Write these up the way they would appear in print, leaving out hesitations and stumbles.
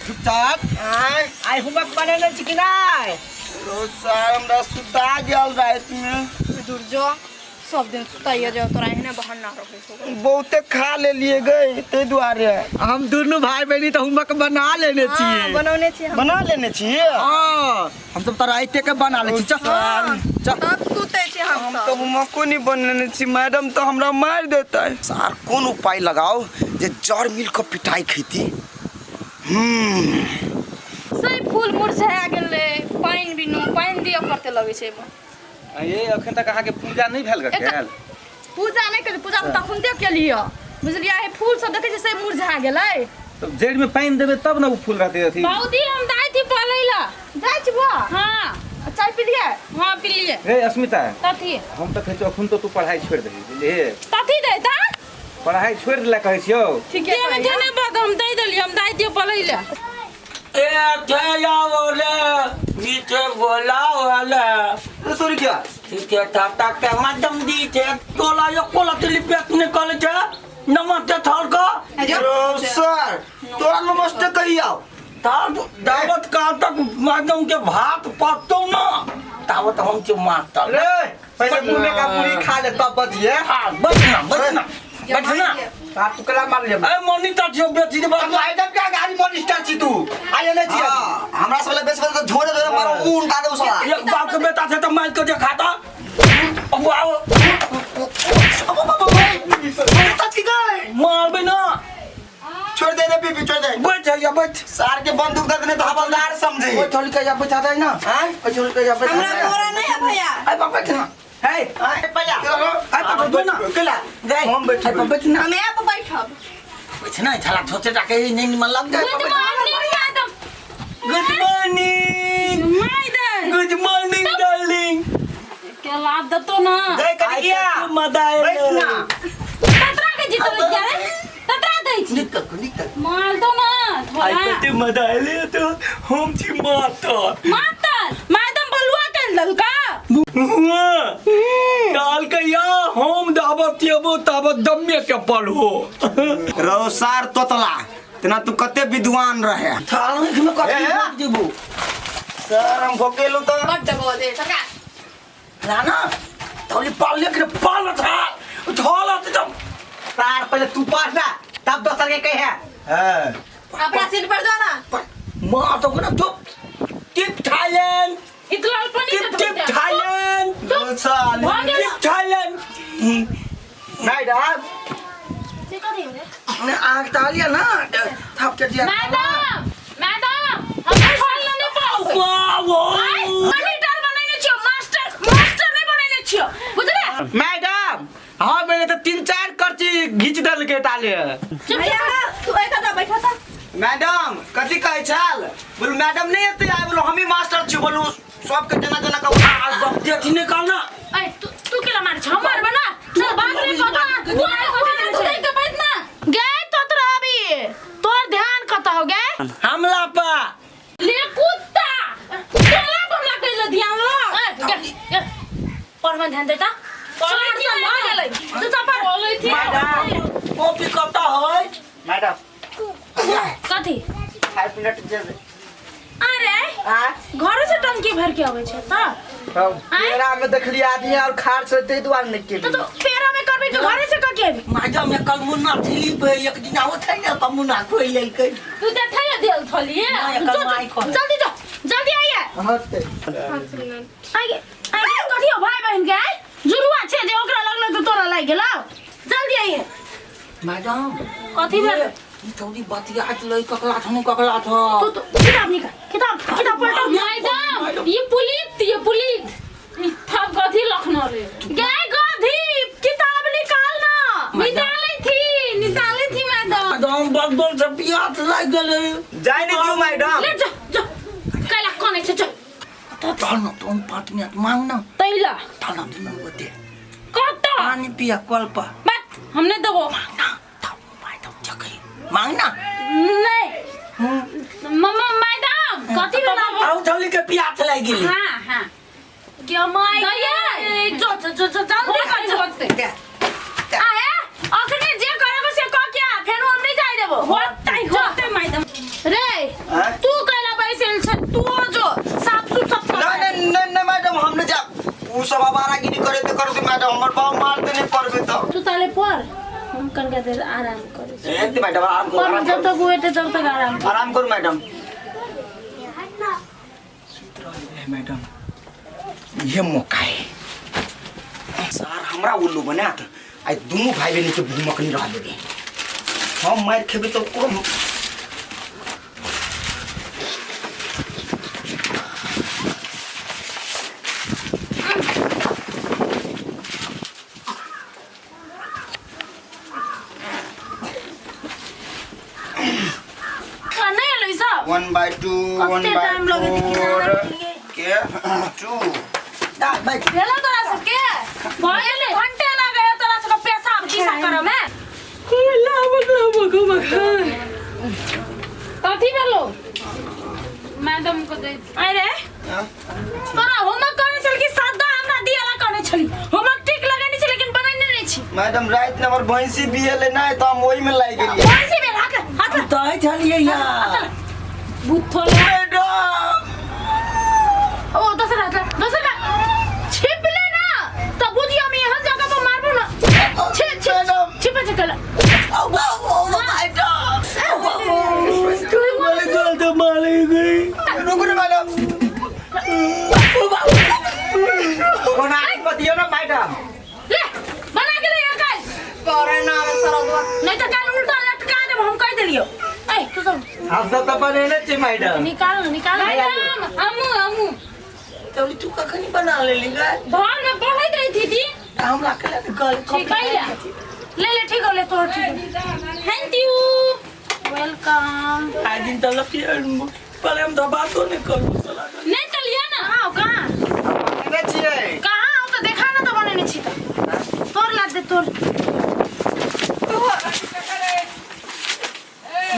चुपचाप आय आइ होमवर्क बनेने छी कि नहि? रोज सर हमरा सुता गेल राति में। दुर्जो सब दिन सुताइए जाओ तोरा एहने बहाना रहै छौ। बहुते खा लेलिए गई ताहि दुआरे। हम दुनू भाई बहिनी तऽ होमवर्क बना लेने हाँ, छियै। बनौने छी हम। बना लेने छियै? हाँ, हम सब तऽ राइते के बना लै छी। चल चल। तब सुतै छी हम हम सब। तऽ होमवर्को नहि बनेने छी, मैडम तऽ हमरा मारि देतै। सर कोन उपाय लगाओ जे जड़ मिल कऽ पिटाई खैती? सही फूल मुरझा गेलै, पानि बिनु पानि दिअ पड़तै लगै छै एहिमे। ये अखन तक अहाँके पूजा नहि भेल ग एकटा कैल? पूजा नहि केलियै, पूजा तऽ तखुनते केलियै बुझलियै। हे फूल सब देखै छियै से मुरझा गेलै। तब जड़ि में पानि देबै तब ने ओ फूल रहतै अथी। बाबूजी हम जाइ छी पढ़ै लए। जाइ छी बुआ? हाँ। चाय पी लियै? हाँ पी लियै। रे अस्मिता। कथी? हम तऽ कहै छियौ अखन तऽ तू पढ़ाई छोड़ि दही बुझलिही। कथी दै ता? पढ़ाई छोड़ि देला कहै छियौ। ठीके देह में कहैया। देने बाद हम दै देलियै, हम दाइ दियौ पढ़ै लए। ए ठेला वाले नीचे बोला वाले। सॉरी क्या? ठीक है टाटा के माध्यम दी थे तोला यो कोला तेली पेट निकल छे नमस्ते थल का। अरे सर तोरा नमस्ते कहिया? तार दावत का तक माध्यम के भात पकतो ना तावत हम के मारता। रे पहले मुंह में का पूरी खा ले तब बजिए। हां बैठना बैठना बैठना। हाथ टुकड़ा मार ले। ए मोनिता छियो बेची दे बाप। मैडम के गाड़ी मोनिस्टर छी तू आइए नहीं छी। हाँ, हमरा सब ले बेस बेस झोरे झोरे मारो मुंह उनका दे साला। एक बाप के बेटा छे त मार के देखाता। अब आओ। अब अब अब सच की गए मारबे ना। छोड़ दे रे पीपी छोड़ दे। बैठ जा बैठ। सार के बंदूक दे देने तो हवलदार समझे। ओए थोड़ी के जा बैठा दे ना। हां? ओए थोड़ी के जा बैठा हमरा दे। बोरा नहीं है भैया। आई बाप बैठ ना। हे भैया। आई बाप बैठ ना। केला गए हम बैठ बैठ ना। हम यहाँ पर बैठब। बैठ ना झाला छोटे जाके नहीं निमन लग जाए। Good morning madam. Good morning madam. Good morning darling. के लाभ दतो ना। गए कनी किया? मजा आएल। बैठ ना। ततरा के जीतल क्या रे? ततरा दै छी। निकल निकल। मार दो ना आई थोड़ा। कते मजा आएल तो हम छी माता। माता मैडम बलुआ कर दलका। काल कहिया हम दावत देबो तावत दम्मे के पढ़ो। रौसार तोतला तना तू कते विद्वान रहे। थाल में कथी भोग देबो? सर हम भोकेलु तो बड्ड दबो दे सरकार। राना तौली पाल लेके पाल था थाल आते तब। सार पहले तू पढ़ ना तब दोसर के कहे। हां अपना सीट पर जाओ ना। मां तो ना चुप टिप थाईलैंड। इतना अल्पनी टिप टिप थाईलैंड। साल टिप थाईलैंड। मैडम ने आंख तालिया ना थाप के दिया। मैडम मैडम हम पढ़ लेने पाऊ। वाह वाह मॉनिटर बनेने छियो, मास्टर मास्टर नहीं बनेने छियो बुझले। मैडम हां मैंने तो 3-4 करची घीच दल के ताले। भैया तू एक आधा बैठा था। मैडम कथी कहै छल? बोलू मैडम नहीं एते आय, बोलू हम ही मास्टर छी, बोलू सबके जना जना का आ गप देखी नहीं करना। ए तू तू केला मार छ मारबे ना। चल बात रे कथा तू तू देख के बैठ ना गे तो तोरा अभी तोर ध्यान कत हो गे? हमला पा ले कुत्ता तोरा पर हमला कैले ध्यान ल। ए पढ़ में ध्यान देता। चार साल भ गेलै तू तो पढ़। मैडम कॉपी कता है? मैडम कथी? 5 मिनट जे अरे हां घर से टंकी भर के आबै छै त पेड़ा में देखली आदमी और खार से ते दुआर नहीं के। तो पेड़ा में करबे कि घरे से क के आबी? मैडम एक कल मुन्ना थिली पे एक दिन आवत है ना त मुन्ना खोइ लेलकै। तू देखै ले देल थलिए। नहीं, एकर माई कहल। जल्दी जो जल्दी आइए। हते आइए आइए कथी हो भाई बहन के आइ जुरुआ छै जे ओकरा लगल त तोरा लागि गेलौ। जल्दी आइए। मैडम कथी भेल? ई थोड़ी बतियात लई ककला थनु ककला थ। तू तो किताब निकाल, किताब किताब पलटो। मैडम ये पुलित ये पुलित ई थप गधी लखनो रे गे गधी किताब निकाल ना। निकालै थी निकालै थी मैडम। मैडम बदल से पियात लाग गेलै। जाय नहीं दियो मैडम। ले जा जा कैला कोने छै चल। चल न तुम 5 मिनट मांग ना। तैला चल न दुनू गोटे कत पानी पिया कल पर। मत हमने देबो। मांग ना तब मैडम जकै मांग ना। नहीं मम्मा मैडम कथी भेल? आउ थली के पियात लाग गेली। हां हां के my गए जो जो जो जल्दी कर जो। आए अखने जे करबो से क के आ फेनु हम नहीं जाय देबो। होतै होतै मैडम। रे हैं? तू कैला बैसल छ तू जो साफ सुफ सब नहीं नहीं नहीं नहीं मैडम हमने जा उ सब आवारागिरी करे ते करे मैडम हमर बाप मारते नहीं पड़बे तो तू ताले पर हम कनका देर आराम करे छी। ए ते मैडम आराम करू पर आराम जब करू तक हुए थे तब तक आराम कर। आराम करू मैडम मैडम ये मौका है सर हमरा उल्लू बनात आई दुनू भाई बहन के भूमक नहीं रह देबे हम मार खेबे तो को का नहीं एलै सब 1 बाय 2 1 कते बाय टाइम लगै छै 4 खाना के 2 दा भाई भेलो तोरा सबके भऽ गेलै घंटे लागै है तोरा सबके पेशाब दिशा करऽ में कथी भेलो मैडम को दे अरे तोरा होमवर्क करने छल कि सादा हमरा दियाला करने छली होमवर्क ठीक लगेने छै लेकिन बनेने नहीं छी मैडम रात में हमर भैंसी बियले नहीं तो हम ओही में लागि गेलियै कौन सी बेल हाथ हाथ तय छलियै यार बुथो मैडम ओ दोसर हाथ ला, दोसर का छिप ले ना तब बुझियो हम यहाँ जगह पर मारबो ना छिप छिप मैडम। छिप छिप मारे गल तो मारे गई रुकू ने मैडम कोना मत दियो ना मैडम ले बना के ले काल करे ना आवे सरदवा नहीं तो काल उल्टा लटका देब हम कह देलियो ए तू सब हम सब तो बनेने छी मैडम निकाल ना, निकाल ना। मैडम हमू हमू तो तू कखनी बना लेली गे घर में पढ़ैत रही थी दी हमरा के गल ठीक है ले ले ले ठीक हो ले तोर ठीक thank you welcome आज दिन तक पहले हम तो बातो नहीं करू साला नहीं तो लिया ना आओ कहाँ बनेने छियै कहाँ आओ तो देखा ना तो बनेने छी तो तोर लाद दे तोर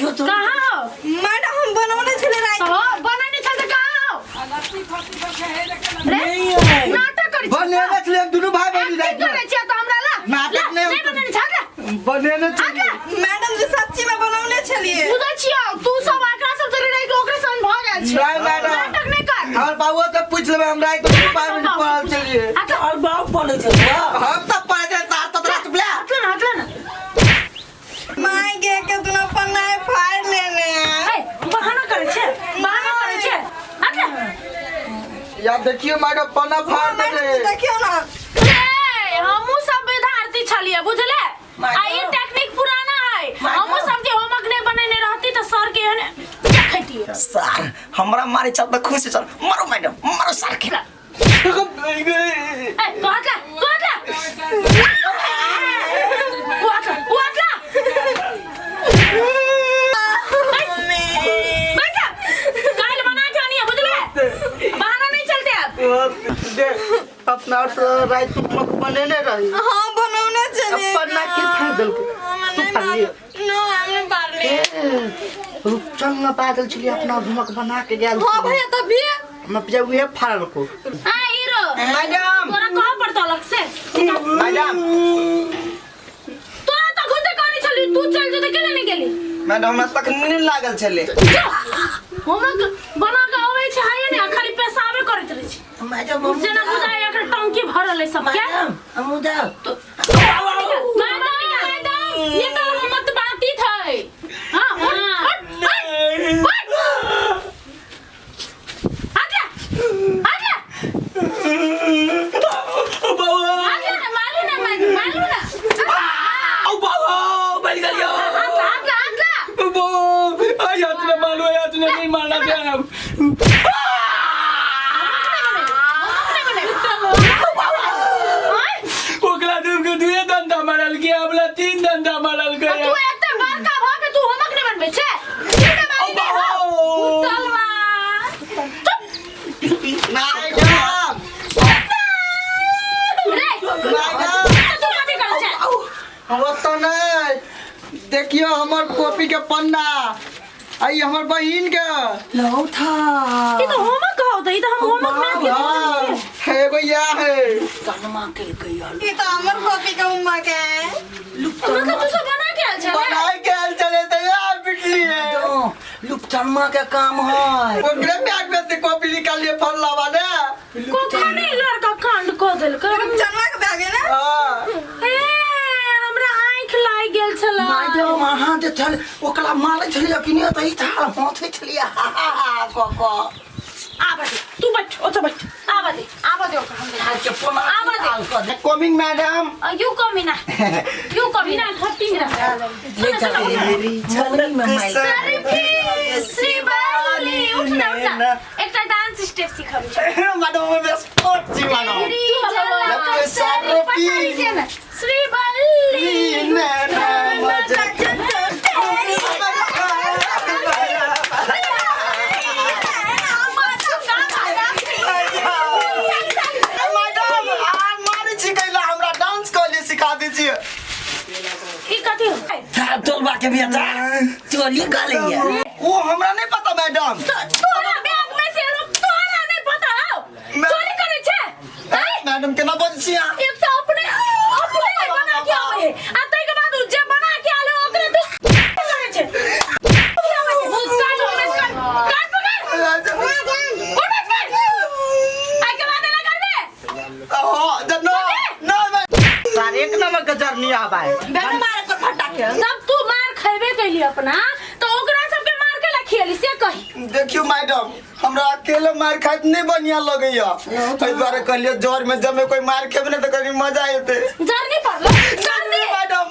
यो तो कहाँ हो मैडम हम बनौने छले रात तो बनेने छल तो कहाँ हो रे नहीं है नाटक करी छी बनेने छलियै हम दुनू भाई बहिन राति करै में छियै तो हमरा ला नाटक ला, नहि नहीं बनेने छल ला बनेने छलियै मैडम जी सच्ची में बनौने छलिए बुझै छियौ तू सब आकरा सब जरे रहि के ओकरे संग भऽ गेल छै नहीं मैडम नाटक नहीं कर हमर बाबुओ से पूछ लेबै हम राति में दुनू भाई बहिन पढ़ल छलियै हाथ ला, और बाप बोले छे हम तऽ पढ़े तार तो रात बला हाथ ला ना, हाथ ला ना माय गे के दुना पन्ना फाड़ लेने ए बहाना करै छै बहाना करै छै हाथ ला या देखियो मैडम पन्ना फाड़ मैडम जी देले देखियो ना रे हमहू सब विद्यार्थी छलियै बुझले आ ई टेक्निक पुराना है हमहू सब जे होमवर्क नहीं बनेने रहती तऽ सर के एहने देखैतियै सर हमरा मारे चल त खुश चल मारो मैडम मारो सर के ए तो हाथ ला तो हाथ ला वो हाथ ला वो हाथ ला बैठ जा। काल्हि बना के आनिए बुझले बहाना नहीं चलते अब देख अपना और से राति में बनेने रही हां बनौने छलिए पन्ना के फाड़ देलकै तू फाड़लियै नो हमने फाड़ लिए रुक चल ना बादल छलियै अपना घुमक बना के गेल हां भैया तभी हम पिया उहे फाड़लको आ हीरो मैडम तोरा कहाँ पड़तो अलग से मैडम तोरा तो घुसे कहने छली तू चल जो तो केना नहीं गेली मैडम हमरा तक नींद लागल छले जा होमवर्क बना के अबै छै हाये ने खाली पेशाबे करैत रहै छै मैडम हम जेना बुझाय एकर टंकी भरल है सबके मैडम हम जाओ मैडम मैडम ये तो हम मत बाती थे हां उठ उठ उठ उठ हाथ ला हाथ ला हाथ ला ना मारू ना मैं मारू ना आओ बाबा बच गलियो हाथ ला हाथ ला हाथ ला बाबा आई हाथ ने मारो हाथ ने नहीं मारना थे हम ओकरा दूर के दुए डंडा मारल के हमला तीन डंडा मारल के तू एते बड़का भ के तू होमवर्क नहीं बनबै छै की ने मारी ओ बाबा तलवा मैडम रे मैडम तू कथी करै छै हम ओतऽ नहि देखियो हमर कॉपी के पन्ना आई हमर बहिन के लौ था ई तो होमवर्क हो त ई तो हम होमवर्क मैथ के हाँ, एगो या है कनमा के गई ई तो हमर कॉपी के उम्मा के है मतलब तू सब बना के आयल छै बनाए के आयल चले तो यार बिटली है लुपचनमा के काम है। ओकरे बैग में से कॉपी निकालिए फल लावा ने। कोखने लड़का कांड क देलकै। चनवा के बैग है ना। हाँ। ए हमरा आँख लागि गेल छला। मैडम अहाँ जे छल ओकरा मारै छलियै कि नहि तऽ ई थाल हँसै छलियै हा हा हा कऽ कऽ। आबा दे तू बैठ ओतऽ बैठ आबा दे आबा दे ओकरा हम आज के पोना आबा दे। थाल कऽ दे। Coming madam. You कमी ना you कमी ना खटिंग रह। ले चल मम्मी में माइल। श्रीवल्ली उठ ना उठ ना एकटा डांस स्टेप सिखबै छै। मैडम हम स्पोर्ट छी मैडम। श्रीवल्ली मैडम आ मारै छी कैला हमरा डांस कऽ सिखा दै छियै। ई कथी हो? थाल तोलबा के बेटा चोली गलैया। ओ हमरा नहीं पता मैडम। तोरा बैग में से तोरा नहीं पता हौ चोरी करै छै। मैडम केना बजै छी अहाँ? एक तऽ अपने अपने बना के आबै है आ तै के बाद उ जे बना के आले ओकरे तू करै छै। काट काट पकड़ उठ कर आई के बाद एना करबे। हाँ न न सर एक नंबर के जर्नी आबा है। बेटा मारे कर फटा के। जब तू मार खेबे कैली अपना तो ओकरा सबके मार के लखियली से कही। देखियो मैडम हमरा अकेले मार खाइत नहीं बढ़िया लगैया एहि दुआरे कहलियै जर में जमे कोई मार खेबे ने तऽ कनी मजा एतै। जरनी पड़लो जरनी मैडम।